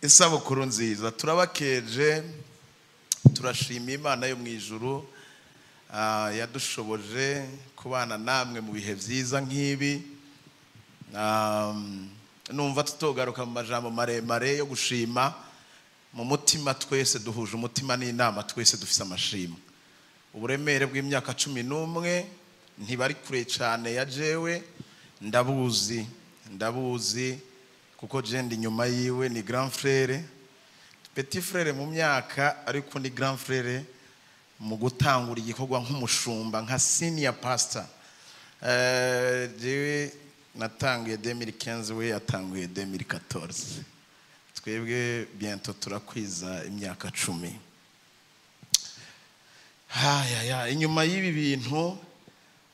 Isabukuru nziza, turabakeje, turashima Imana yo mu ijuru yadushoboje kubana namwe mu bihe byiza nk'ibi. Numva tutogaruka mu majambo maremare yo gushima. Mu mutima twese duhuje umutima n'inama, twese dufise amashimwe. Uburemere bw'imyaka 11 ntibari kure cyane ya jewe, ndabuzi kuko je ndi nyuma yiwe, ni grand frère, petit frère mu myaka, ariko ni grand frère mu gutangura igikorwa nk'umushumba, nka senior pastor. Jewe natanguye 2015, we yatanguye 2014. Twebwe bientôt turakwiza imyaka 10. Haya, inyuma y'ibi bintu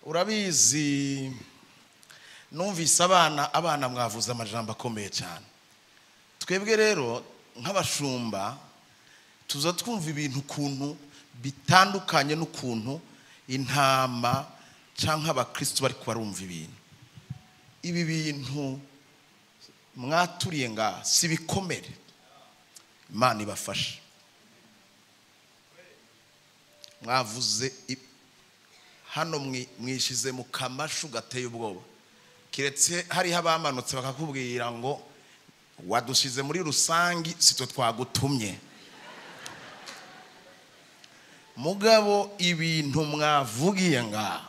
urabizi, numvise abana mwavuze amajambo akomeye cyane. Twebwe rero nk'abashumba tuza twumva ibintu ukuntu bitandukanye n'ukuntu intama canke abakristo bari kubarumva ibintu. Ibi bintu mwaturiye nga si bikomere, Imana ibafashe. Mwavuze hano mwishize mu kamashu gateye ubwoba, kiretse hariho abamanutse bakakubwira ngo wadushize muri rusangi sitwe twagutumye. Mugabo ibintu mwavugiye nga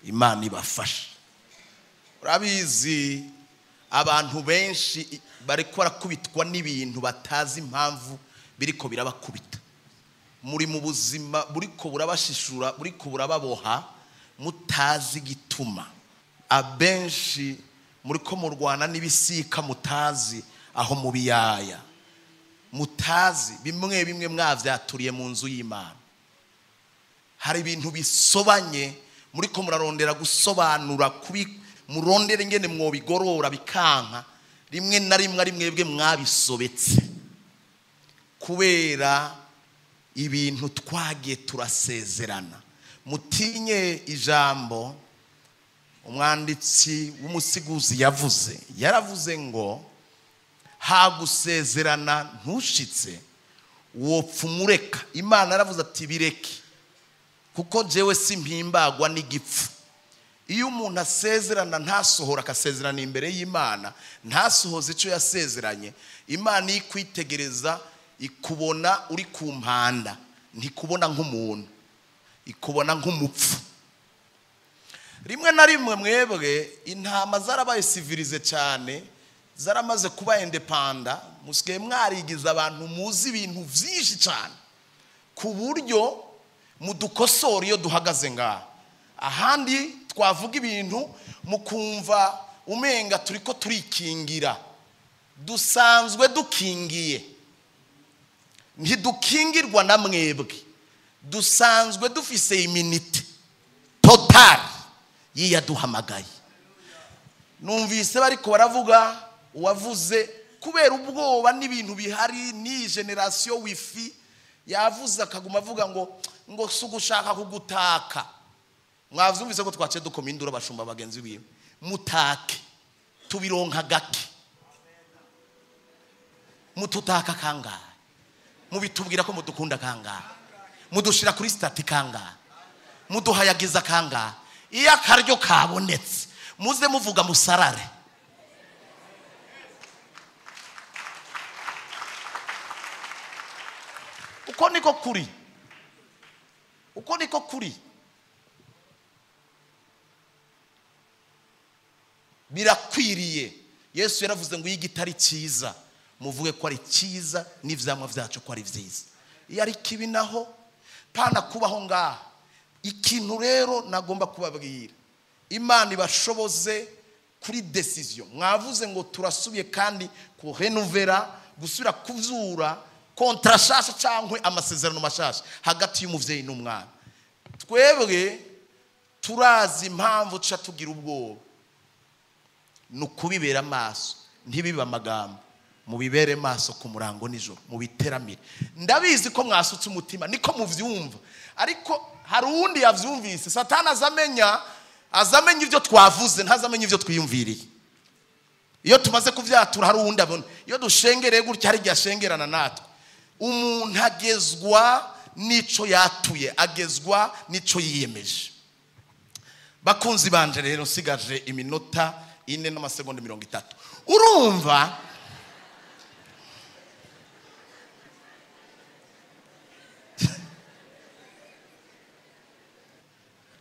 Imana ibafashe. Urabizi abantu benshi bariko barakubitwa n'ibintu batazi impamvu biriko birabakubita. Muri mu buzima buriko burabashishura, buriko burababoha, mutazi igituma. Abenshi muriko murwana n'ibisika mutazi aho mu biyaya, mutazi bimwe bimwe mwavyaturiye mu nzu y'Imana. Hari ibintu bisobanye muriko murarondera gusobanura, kubi murondere ingene mwobigorora bikanka, rimwe na rimwe ari mwebwe mwabisobetse kubera ibintu twagiye turasezerana. Mutinye ijambo umwanditsi w'umusiguzi yavuze, yaravuze ngo hagusezerana ntushitse wopfa umureka. Imana yaravuze ati bireke, kuko jewe simpimbagwa n'igipfu. Iyo umuntu asezerana ntasohora, akasezerana imbere y'Imana ntasohoze icyo yasezeranye, Imana ikwitegereza ikubona uri ku mpanda, ntikubona nk'umuntu, ikubona nk'umupfu. Rimwe na rimwe mwebwe intama zarabaye civilize cyane, zaramaze kuba independa, musigaye mwarigiza abantu muzi ibintu byinshi cyane ku buryo mudukosora iyo duhagaze ngaha. Ahandi twavuga ibintu mukumva umenga turiko turikingira. Dusanzwe dukingiye, ntidukingirwa na mwebwe. Dusanzwe dufise immunité totale yiyaduhamagaye. Numvise bariko baravuga uwavuze kubera ubwoba n'ibintu bihari ni generation wifi, yavuze akaguma avuga ngo sugushaka kugutaka. Mwavyumvise ko twace dukoma induru abashumba bagenzi biwe, mutake tubironka gake, mututaka kangahe, mubitubwira ko mudukunda kangahe, mudushira kuri stati kangahe, muduhayagiza kangahe. Iyo akaryo kabonetse muze muvuga musarare. Uko niko kuri, uko niko kuri. Birakwiriye. Yesu yaravuze ngo iyo igitari cyiza muvuge ko ari cyiza, n'ivyamwa vyacu ko ari vyiza. Iyo ari kibi naho pana kubaho ngaha. Ikintu rero nagomba kubabwira, Imana ibashoboze kuri decision. Mwavuze ngo turasubiye kandi ku renovera, gusubira kuvyura kontra shasha cyangwa amasezerano mashasha hagati y'umuvyeyi n'umwana. Twebwe turazi impamvu tuca tugira ubwoba, nukubibera amaso ntibibe amagambo, mubibere maso ku murango nijoro, mubiteramire. Ndabizi ko mwasutse umutima niko muvyumva, ariko hari uwundi yavyumvise. Satani azamenya ibyo twavuze, ntazamenya ibyo twiyumviriye. Iyo tumaze kuvyatura hari uwundi abona. Iyo dushengereye gutya hari igihe ashengerana natwe. Umuntu agezwa n'ico yatuye, agezwa n'ico yiyemeje. Bakunzi banje rero nsigaje iminota 4 n'amasegonda 30. Urumva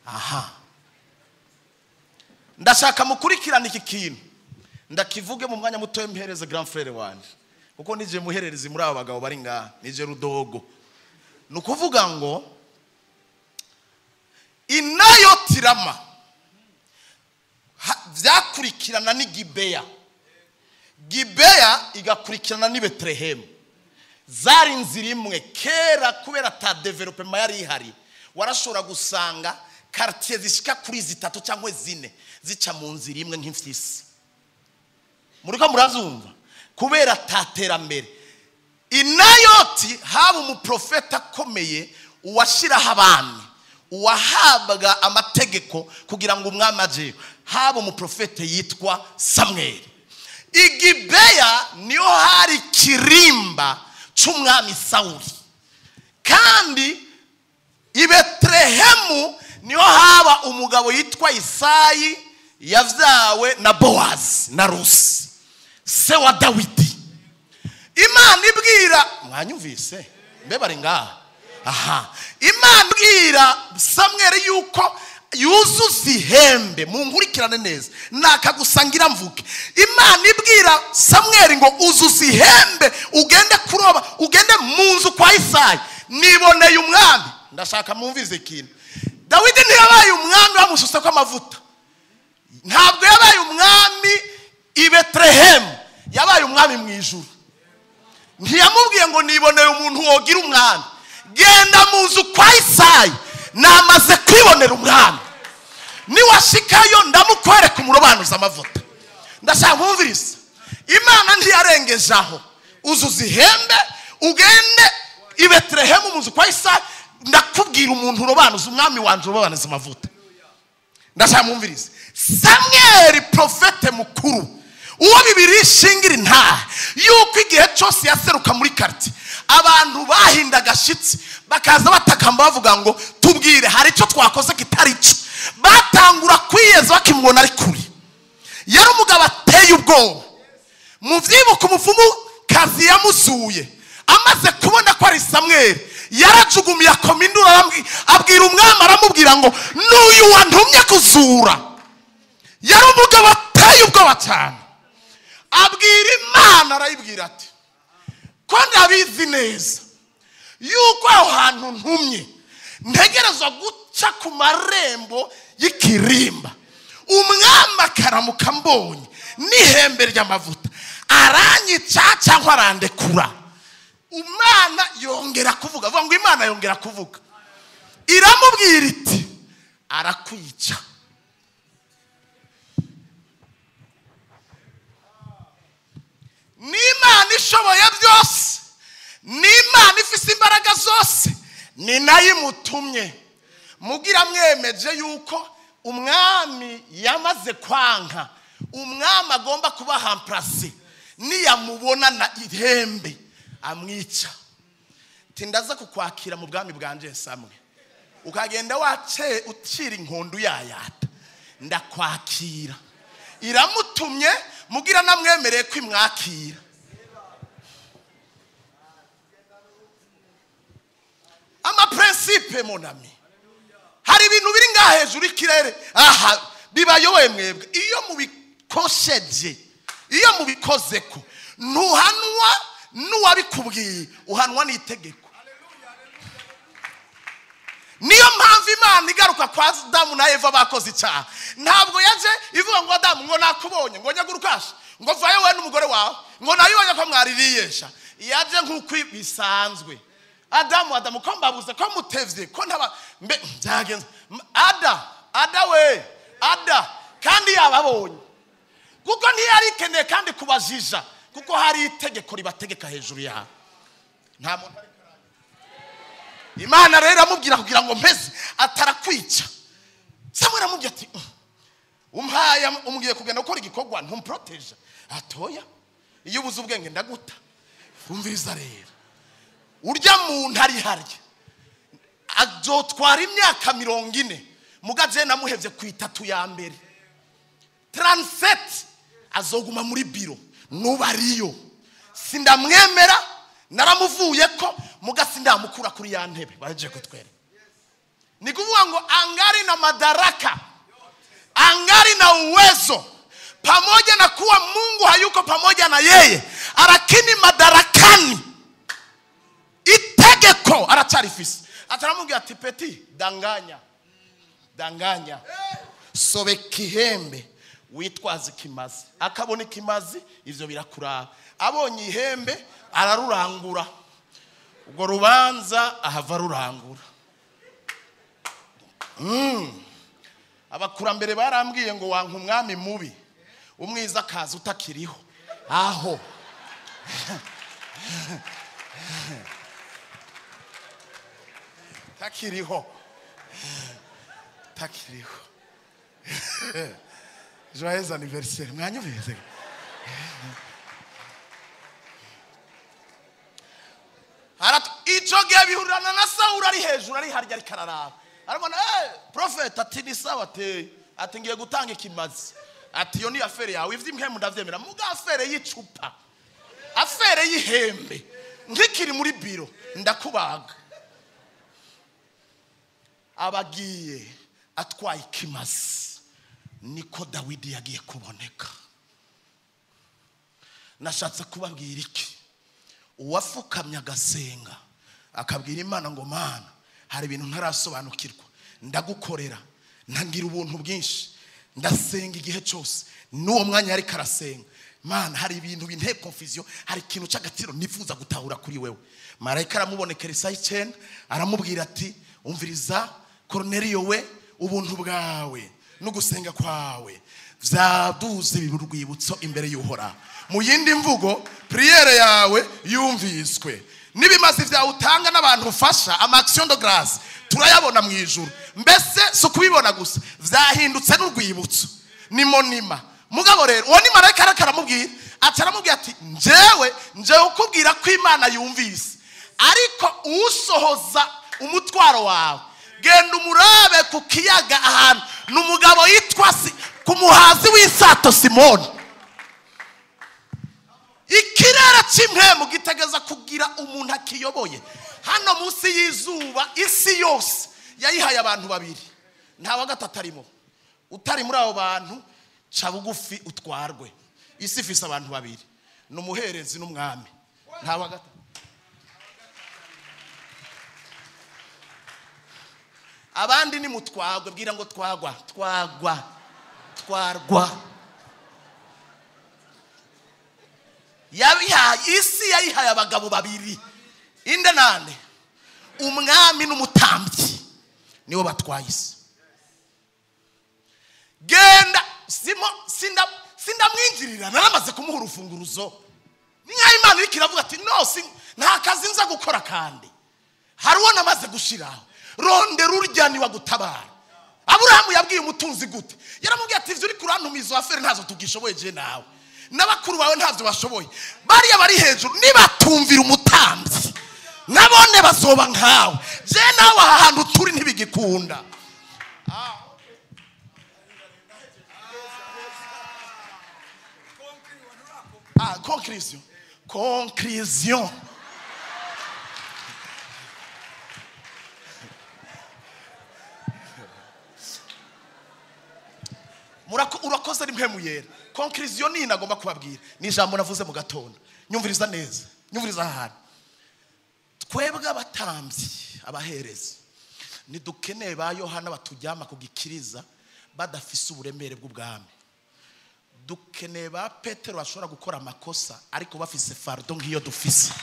aha, ndashaka mukurikirana iki kintu, ndakivuge mu mwanya muto mpereze grand frère wanje, kuko nije muhererezi muri aba bagabo bari ngaha, nije rudogo. Nukuvuga ngo Inayotirama vyakurikirana ni Gibeya, Gibeya igakurikirana ni Betlehemu. Zari inzira imwe kera, kubera ta development yari ihari, warashobora gusanga quartier zishika kuri zitatu cyangwa zine zica mu nzira imwe nk'imfyisi. Muriko murazumva? Kubera ta terambere. Inayoti haba umuprofeta akomeye uwashiraho abami, uwahabwa amategeko kugira ngo umwami aje, haba umuprofete yitwa Samweli. Igibeya niyo hari kirimba c'umwami Sawuli, kandi i Betlehemu niyo haba umugabo yitwa Isayi yavyawe na Bowazi na Rusi, se wa Dawidi. Imana ibwira, mwanyumvise mbe bari ngaha? Aha, Imana ibwira Samweli yuko yuzuza ihembe. Munkurikirane neza, nakagusangira mvuke. Imana ibwira Samweli ngo uzuza ihembe ugende kuroba, ugende mu nzu kwa Isayi, niboneye umwami. Ndashaka mwumvize ikintu. Dawidi ntiyabaye umwami bamusutse ko amavuta, ntabwo yabaye umwami i Betlehemu, yabaye umwami mu ijuru. Ntiyamubwiye ngo niboneye umuntu wogira umwami, genda mu nzu kwa Isayi, namaze kwibonera umwami, niwashikayo ndamukwereka umurobanuza amavuta. Ndashaka mwumvirize, Imana ntiyarengeje aho. Uzuza ihembe ugende i Betlehemu mu nzu kwa Isayi, ndakubwira umuntu urobanuza umwami wanje urobanuza amavuta. Ndashaka mwumvirize, Samweli profete mukuru, uwo Bibiliya ishingira intahe yuko igihe cyose yaseruka muri quartier abantu bahinda agashitsi bakaza batakamba bavuga ngo tubwire hari icyo twakoze kitari cyo. Batangura kwiyeza bakimubona ari kure. Yari umugabo ateye ubwoba. Muvyibuka umufumu kazi yamuzuye amaze kubona ko ari Samweli, yarajugumiye akoma induru, abwira umwami, aramubwira ngo n'uyu wantumye kuzura. Yari umugabo ateye ubwoba cyane. Abwira Imana, arayibwira ati ko ndabizi neza yuko aho hantu ntumye ntegerezwa guca ku marembo y'ikirimba, umwami akaramuka mbonye n'ihembe ry'amavuta aranyica cyangwa arandekura. Imana yongera kuvuga, avuga ngo Imana yongera kuvuga, iramubwira iti arakwica. N'Imana ishoboye byose, n'Imana ifise imbaraga zose, ni nayo imutumye. Mugira mwemeje yuko umwami yamaze kwanka, umwami agomba kuba hamplase, niyamubona na ihembe amwica. Tindaza kukwakira mu bwami bwanje Samwe, ukagenda wace ucira inkondo yayata, ndakwakira. Iramutumye, mugira namwemereye kwimwakira. Ama principe mon ami, hari ibintu biri ngaha hejuru ikirere aha bibayoboye mwebwe. Iyo mubikosheje, iyo mubikozeko, ntuhanwa n'uwabikubwiye, uhanwa n'itegeko. Niyo mpamvu Imana igaruka kwa Adamu na Eva bakoze icyaha, ntabwo yaje ivuga ngo Adamu ngo nakubonye, ngo nyagurukashe, ngo vayo we n'umugore wawe, ngo nayibonye ko mwaririyesha. Yaje nk'uko bisanzwe. Adamu, Adamu ko mbabuze, ko mutevye, ko ntaba mbe byagenze. Ada, Ada we, Ada, kandi yababonye, kuko ntiyarikeneye kandi kubajija, kuko hari itegeko ribategeka hejuru yabo. Nta muntu. Imana rero amubwira kugira ngo mpeze atarakwica. Samweli aramubwira ati umpaye Umuhaye umubwiye kugenda gukora igikorwa ntumproteje atoya iyo ubuze ubwenge ndaguta. Umviriza rero, urya muntu ari harya azotwara imyaka 40 mugaje namuhevye ku 3 ya mbere 37 azoguma muri biro nubariyo sindamwemera naramuvuye ko mugasi ndamukura kuri ya ntebe baje kutwera. Ni kuvuga ngo angari na madaraka, angari na uwezo, pamoja na kuwa Mungu hayuko pamoja na yeye, lakini madarakani itegeko aracarifisi. Ataramubwira ati peti danganya danganya sobe kihembe witwaze kimazi. Akabona ikimazi ivyo birakuraba, abonye ihembe ararurangura, ubwo rubanza ahava rurangura. Abakurambere barambwiye ngo wanka umwami mubi umwiza akaza utakiriho aho takiriho takiriho. Joyeux anniversaire mwanyumvise. Ico gihe bihurana na Sawuli ari hejuru ari harya ari kararaba, arabona prophet ati ni sawa ati ati ngiye gutanga ikimazi, ati yo ni afere yawe ivy'impemu ndavyemera, muga afere y'icupa afere y'ihembe nkikiri muri biro ndakubaga. Abagiye atwaye ikimazi, niko Dawidi yagiye kuboneka. Nashatse kubabwira iki? Uwafukamye agasenga akabwira Imana ngo Mana hari ibintu ntarasobanukirwa, ndagukorera ntangira ubuntu bwinshi, ndasenga igihe cyose n'uwo mwanya yari karasenga, Mana hari ibintu binteye confusion, hari ikintu cy'agatiro nifuza gutahura kuri wewe. Marayika aramubonekera isaha 9 aramubwira ati umviriza Korneliyo we, ubuntu bwawe no gusenga kwawe vyaduze urwibutso imbere y'Uhoraho. Mu yindi mvugo priere yawe yumviswe, nibimazi vyawe utanga n'abantu ufasha ama action de grâce turayabona mu ijuru. Mbese so kubibona gusa vyahindutse n'urwibutso ni monima. Mugabo rero uwo ni marayika aramubwira ataramubwira ati njewe njewe ukubwira ko Imana yumvise, ariko usohoza umutwaro wawe genda umurabe ku kiyaga ahantu n'umugabo yitwa ku muhazi w'isato Simoni. Ikirere cy'impemu gitegeza kugira umuntu akiyoboye. Hano munsi y'izuba isi yose yayihaye abantu babiri, nta wa gatatu arimo. Utari muri abo bantu ca bugufi utwarwe. Isi ifise abantu babiri, ni umuherezi n'umwami, nta wa gatatu. Abandi ni mutwagwe, bwira ngo twagwa twagwa twarwa. Yabihaye isi yayihaye abagabo babiri, inde nande? Umwami n'umutambyi nibo batwaye isi. Genda simo sindamwinjirira naramaze kumuha urufunguruzo. Ni Imana iriko iravuga ati no nta kazi nza gukora kandi hari uwo namaze gushiraho, rondera urya ni wagutabara. Aburahamu yabwiye umutunzi gute? Yaramubwiye ati ivyo uri kurantumiza afere ntazo tugishoboye je nawe n'abakuru bawe ntavyo bashoboye, bariya bari hejuru nibatumvira umutambyi nabone bazoba nkawe, je nawe aha hantu turi ntibigikunda. Conclusion conclusion. Urakoze ari mpemu yera. Conclusion ni nagomba kubabwira ni ijambo navuze mu gatondo. Nyumviriza neza, nyumviriza ahantu. Twebwe abatambyi abaherezi nidukeneye ba Yohana batujyama kugikiriza badafise uburemere bw'ubwami. Dukeneye ba Petero bashobora gukora amakosa ariko bafise fardo nk'iyo dufise.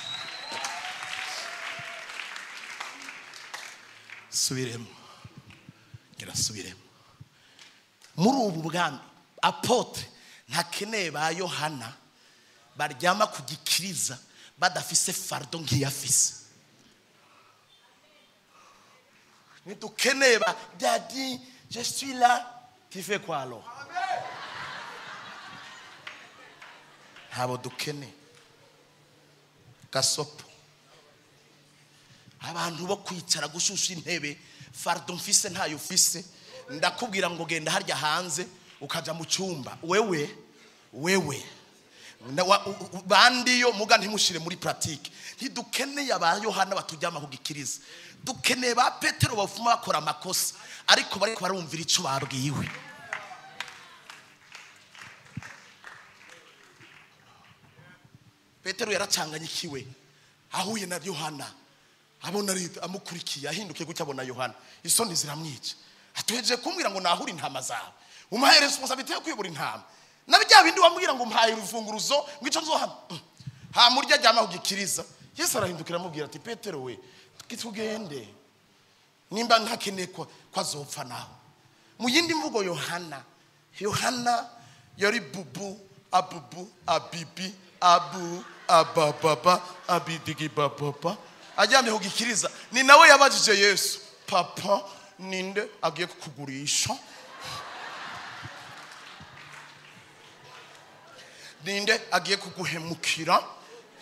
Subiremo, ngira subiremo. Muri ubu bwami apotre ntakeneye ba Yohana baryama kugikiriza badafise fardo nk'iyafise. Nidukeneye ba daddy je suis là, tu fais quoi alors? Ntabo dukeneye. Gasopo. Abantu bo kwicara gushusha intebe, fardo mfise ntayo ufise, ndakubwira ngo genda harya hanze ukaja mu cyumba. Wewe wewe bandiyo muga ntimushire muri pratique. Ntidukeneye aba Yohana batujyama ku gikiriza, dukeneye ba Petero bafuma bakora amakosa ariko bariko barumvira ico babwiwe. Petero yaracanganyikiwe ahuye na Yohana, abona amukurikiye ahindukiye gutya abona Yohana, isoni ziramwica. Atuheje kumbwira ngo nahura intama zawe, umpaye responsabilité yo kuyobora intama, na bya bindi wambwira ngo umpaye urufunguruzo ngo ico nzohama ha murya ajyama kugikiriza. Yesu arahindukira amubwira ati Petero we tugende, nimba ntakeneye ko azopfa naho. Mu yindi mvugo Yohana, Yohana yari bubu abubu abibi abu abababa abidigi bababa ajyamye kugikiriza. Ni nawe yabajije Yesu, papa ninde agiye kukugurisha? Ninde agiye kuguhemukira?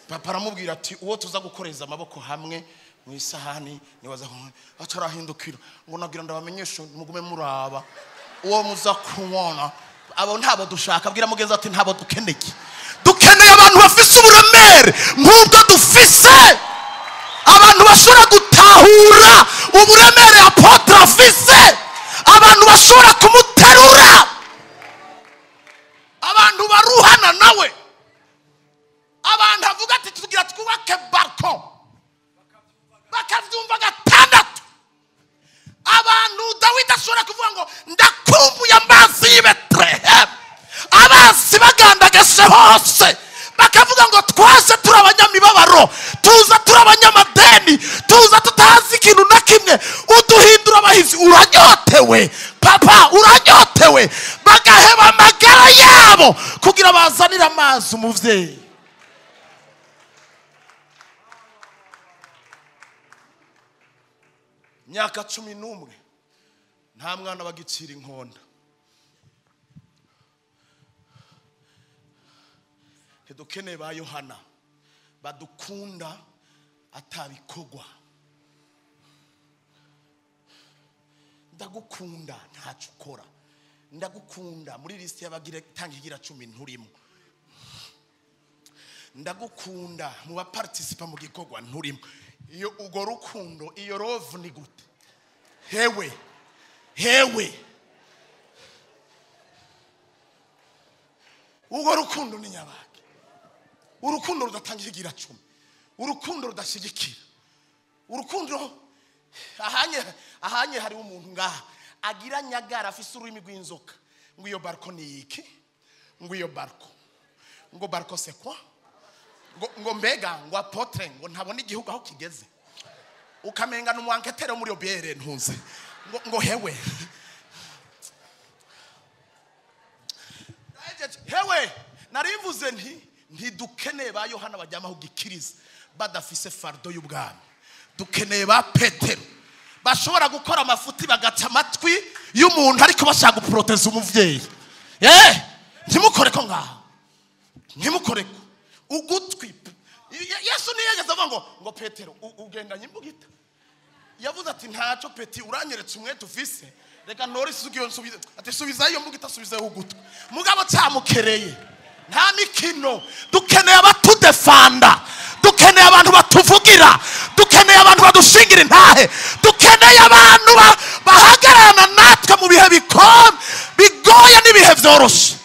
Papa aramubwira ati uwo tuza gukoreza amaboko hamwe mu isahani niwaza atarahindukira ngo nagira ndabamenyeshe mugume muraba uwo muza kubona. Abo ntabo dushaka. Bwira mugenzi ati ntabo dukeneye. Dukeneye abantu bafise uburemere nk'ubwo dufise, abantu bashobora gutahura uburemere apotre afise, abantu bashobora kumuterura, abantu baruhana nawe, abantu avuga ati tugira twubake balcon bakavyumva gatandatu, abantu Dawidi ashobora kuvuga ngo ndakumbuye amazi y'i Betelehemu, abanzi bagandagase hose bakavuga ngo twaje turi abanyamibabaro, tuza turi abanyamadeni, tuza tutazi ikintu na kimwe, uduhindura abahizi. Uranyotewe papa, uranyotewe. Bagaheba amagara yabo kugira bazanire amazi umuvyeyi. Myaka 11 nta mwana bagicira inkonda. Ntidukeneye ba Yohana badukunda atabikogwa. Ndagukunda ntacyo ukora, ndagukunda muri liste y'abagira tangigira 10 nturimo, ndagukunda mu baparticipa mu gikorwa nturimo. Iyo ugo rukundo, iyo love ni gute? Hewe hewe, ugo rukundo ni nyabaki. Urukundo rudatangigira 10, urukundo rudashigikira, urukundo ahanye ahanye. Hari umuntu ngaha agira nyagara afise ururimi rw'inzoka ngo iyo barko ni iki, ngo iyo barko, ngo barko c'est quoi, ngo mbega ngo apotre ngo ntabona igihugu aho kigeze, ukamenga n'umwanketere muri obiere ntunze ngo hewe hewe. Narivuze nti ntidukeneye ba Yohana bajyama kugikiriza badafise fardo y'ubwami. Dukeneye ba Petero bashobora gukora amafuti bagaca amatwi y'umuntu ariko bashaka guproteza umuvyeyi. Ntimukore ko ngaha, ntimukore ko ugutwi. Yesu ntiyigeze avuga ngo Petero ugendanye imbugita. Yavuze ati ntaco peti, uranyeretse umwete ufise, reka ntore isugiyo nsubize. Ati subizayo iyo mbugita, subizayo ugutwi. Mugabo cyamukereye nta mikino. Dukeneye abatudefanda, dukeneye abantu batuvugira, dukeneye abantu badushingira intahe, dukeneye abantu bahagararana natwe mu bihe bigoye n'ibihe vyoroshe.